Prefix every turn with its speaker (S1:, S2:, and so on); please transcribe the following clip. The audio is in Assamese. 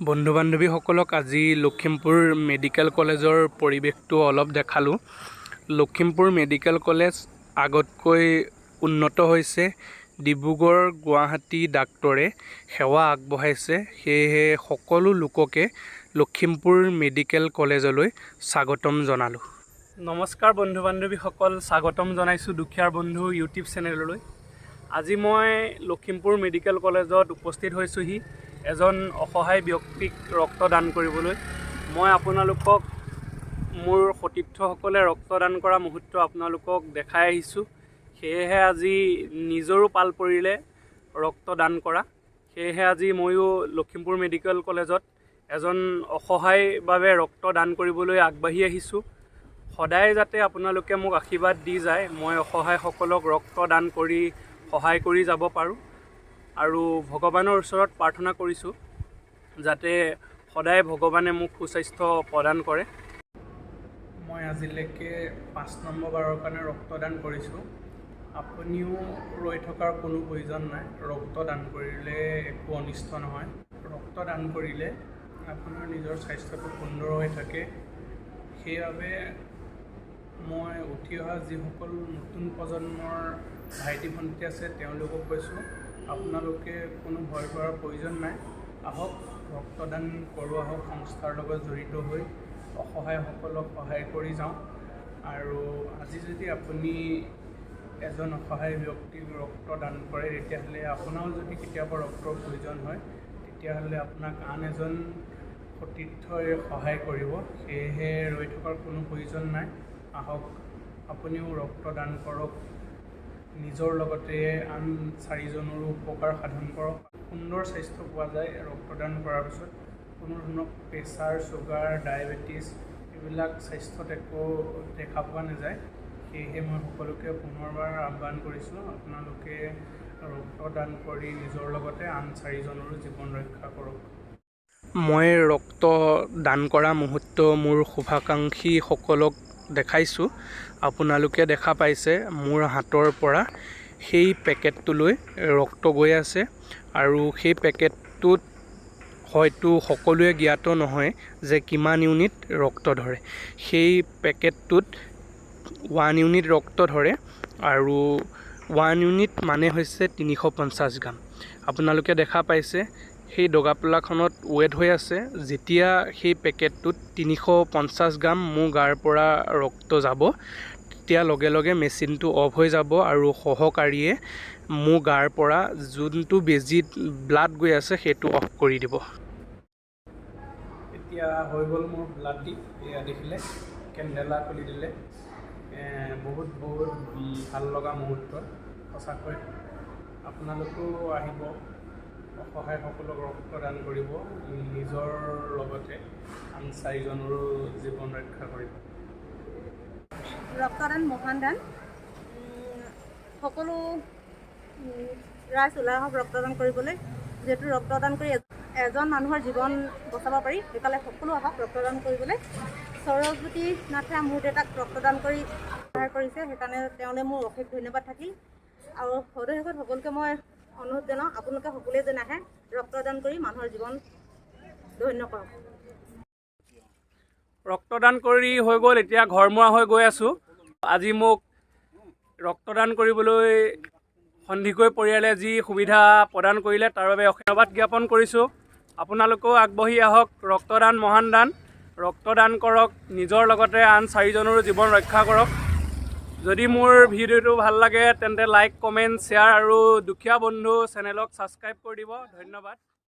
S1: বন্ধু বান্ধৱীসকলক আজি লখিমপুৰ মেডিকেল কলেজৰ পৰিৱেশটো অলপ দেখালোঁ। লখিমপুৰ মেডিকেল কলেজ আগতকৈ উন্নত হৈছে। ডিব্ৰুগড়, গুৱাহাটী ডাক্তৰে সেৱা আগবঢ়াইছে। সেয়েহে সকলো লোককে লখিমপুৰ মেডিকেল কলেজলৈ স্বাগতম জনালোঁ। নমস্কাৰ বন্ধু বান্ধৱীসকল, স্বাগতম জনাইছোঁ দুখীয়াৰ বন্ধু ইউটিউব চেনেললৈ। আজি মই লখিমপুৰ মেডিকেল কলেজত উপস্থিত হৈছোঁহি এজন অসহায় ব্যক্তিক ৰক্তদান কৰিবলৈ। মই আপোনালোকক মোৰ সতীৰ্থসকলে ৰক্তদান কৰা মুহূৰ্ত আপোনালোকক দেখাই আহিছোঁ। সেয়েহে আজি নিজৰো পাল পৰিলে ৰক্তদান কৰা। সেয়েহে আজি ময়ো লখিমপুৰ মেডিকেল কলেজত এজন অসহায় বাবে ৰক্তদান কৰিবলৈ আগবাঢ়ি আহিছোঁ। সদায় যাতে আপোনালোকে মোক আশীৰ্বাদ দি যায়, মই অসহায়সকলক ৰক্তদান কৰি সহায় কৰি যাব পাৰোঁ আৰু ভগৱানৰ ওচৰত প্ৰাৰ্থনা কৰিছোঁ যাতে সদায় ভগৱানে মোক সুস্বাস্থ্য প্ৰদান কৰে। মই আজিলৈকে 5 নম্বৰ বাৰৰ কাৰণে ৰক্তদান কৰিছোঁ। আপুনিও ৰৈ থকাৰ কোনো প্ৰয়োজন নাই। ৰক্তদান কৰিলে একো অনিষ্ট নহয়। ৰক্তদান কৰিলে আপোনাৰ নিজৰ স্বাস্থ্যটো সুন্দৰ হৈ থাকে। সেইবাবে মই উঠি অহা যিসকল নতুন প্ৰজন্মৰ ভাইটি ভণ্টি আছে, তেওঁলোকক কৈছোঁ, আপোনালোকে কোনো ভয় কৰাৰ প্ৰয়োজন নাই। আহক, ৰক্তদান কৰোঁ আহক। সংস্থাৰ লগত জড়িত হৈ অসহায়সকলক সহায় কৰি যাওঁ। আৰু আজি যদি আপুনি এজন অসহায় ব্যক্তিক ৰক্তদান কৰে, তেতিয়াহ'লে আপোনাৰো যদি কেতিয়াবা ৰক্তৰ প্ৰয়োজন হয়, তেতিয়াহ'লে আপোনাক আন এজন সতীৰ্থই সহায় কৰিব। সেয়েহে ৰৈ থকাৰ কোনো প্ৰয়োজন নাই। আহক, আপুনিও ৰক্তদান কৰক, নিজৰ লগতে আন চাৰিজনৰো উপকাৰ সাধন কৰক। সুন্দৰ স্বাস্থ্য পোৱা যায় ৰক্তদান কৰাৰ পিছত। কোনো ধৰণৰ প্ৰেছাৰ, চুগাৰ, ডায়েবেটিছ এইবিলাক স্বাস্থ্যত একো দেখা পোৱা নাযায়। সেয়েহে মই সকলোকে পুনৰবাৰ আহ্বান কৰিছোঁ, আপোনালোকে ৰক্তদান কৰি নিজৰ লগতে আন চাৰিজনৰো জীৱন ৰক্ষা কৰক। মই ৰক্ত দান কৰা মুহূৰ্ত মোৰ শুভাকাংক্ষীসকলক দেখাইছোঁ। আপোনালোকে দেখা পাইছে, মোৰ হাতৰ পৰা সেই পেকেটটোলৈ ৰক্ত গৈ আছে আৰু সেই পেকেটটোত হয়তো সকলোৱে জ্ঞাত নহয় যে কিমান ইউনিট ৰক্ত ধৰে। সেই পেকেটটোত 1 ইউনিট ৰক্ত ধৰে আৰু 1 ইউনিট মানে হৈছে 350 গ্ৰাম। আপোনালোকে দেখা পাইছে, সেই দগাপেলাখনত ৱেট হৈ আছে। যেতিয়া সেই পেকেটটোত 350 গ্ৰাম মোৰ গাৰ পৰা ৰক্ত যাব, তেতিয়া লগে লগে মেচিনটো অফ হৈ যাব আৰু সহকাৰীয়ে মোৰ গাৰ পৰা যোনটো বেজীত ব্লাড গৈ আছে, সেইটো অফ কৰি দিব। এতিয়া হৈ গ'ল মোৰ ব্লাড দি। এয়া দেখিলে, কেণ্ডেলা খুলি দিলে। বহুত বহুত ভাল লগা মুহূৰ্ত সঁচাকৈ। আপোনালোকেও আহিব, অসহায়সকলক ৰক্তদান কৰিব, নিজৰ লগতে আন চাৰিজনৰো জীৱন ৰক্ষা কৰিব।
S2: ৰক্তদান মহান দান। সকলো ৰাইজ ওলাই আহক ৰক্তদান কৰিবলৈ। যিহেতু ৰক্তদান কৰি এজন মানুহৰ জীৱন বচাব পাৰি, সেইকাৰণে সকলো আহক ৰক্তদান কৰিবলৈ। সৌৰভজ্যোতি নাথে মোৰ দেউতাক ৰক্তদান কৰি সহায় কৰিছে, সেইকাৰণে তেওঁলৈ মোৰ অশেষ ধন্যবাদ থাকিল। আৰু সদৌ শেষত সকলোকে মই অনুৰোধ জনাওঁ, আপোনালোকে সকলোৱে যেন আহে, ৰক্তদান কৰি মানুহৰ জীৱন ধন্য কৰক।
S1: ৰক্তদান কৰি হৈ গ'ল, এতিয়া ঘৰমুৱা হৈ গৈ আছোঁ। আজি মোক ৰক্তদান কৰিবলৈ সন্দিকৈ পৰিয়ালে যি সুবিধা প্ৰদান কৰিলে, তাৰ বাবে ধন্যবাদ জ্ঞাপন কৰিছোঁ। আপোনালোকেও আগবাঢ়ি আহক। ৰক্তদান মহান দান। ৰক্তদান কৰক, নিজৰ লগতে আন চাৰিজনৰো জীৱন ৰক্ষা কৰক। যদি মোৰ ভিডিঅ'টো ভাল লাগে, তেন্তে লাইক, কমেণ্ট, শ্বেয়াৰ আৰু দুখীয়া বন্ধু চেনেলক ছাবস্ক্ৰাইব কৰি দিব। ধন্যবাদ।